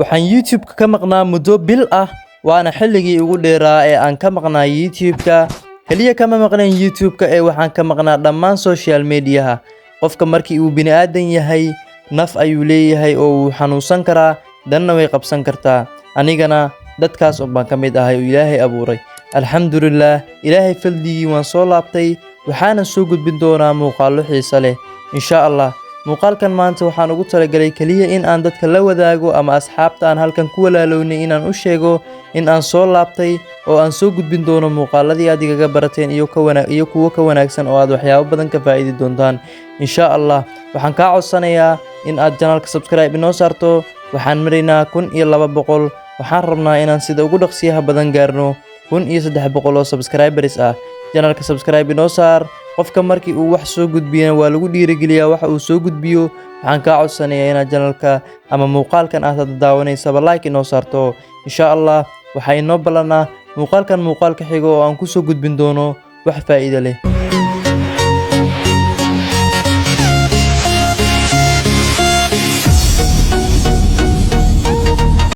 Waxaan YouTube-ka ka maqnaa muddo bil ah, waana xilligii ugu dheeraa ee aan ka maqnaa YouTube-ka. Kaliya kama maqnayn YouTube-ka ee waxaan ka maqnaa dhammaan social media-ha. Qofka markii uu bini'aadan yahay, naf ayuu leeyahay oo wuu xanuunsan karaa, danna way qabsan kartaa. Anigana dadkaas un baan ka mid ahay oo Ilaahay abuuray. Alxamdulillaah, Ilaahay fadligii waan soo laabtay, waxaanan soo gudbin doonaa muuqaallo xiiso leh. Insha Allah, muuqaalkan maanta waxaan ugu talagalay kaliya in aan dadka la wadaago ama asxaabta aan halkan ku walaalownay inaan u sheego in aan soo laabtay oo aan soo gudbin doono muuqaaladii aad igaga barateen iyo ka wana iyo kuwo ka wanaagsan oo aad waxyaabo badan ka faa'iidi doontaan. Insha Allah, waxaan kaa codsanayaa in aad channelka subscribe inoo saarto. Waxaan maraynaa 1200. Waxaan rabnaa inaan sida ugu dhaqsiyaha badan gaarno 1300 oo subscribers ah. Channelka subscribe inoo saar. Qofka markii uu wax soo gudbiyana waa lagu dhiirigeliyaa waxa uu soo gudbiyo. Waxaan kaa codsanayaa inaad channelka ama muuqaalkan aad hadda daawanaysaba like inoo saarto. Insha Allah, waxaa inoo ballanaa muuqaalkan muuqaalka xiga oo aan kusoo gudbin doono wax faa'iido leh.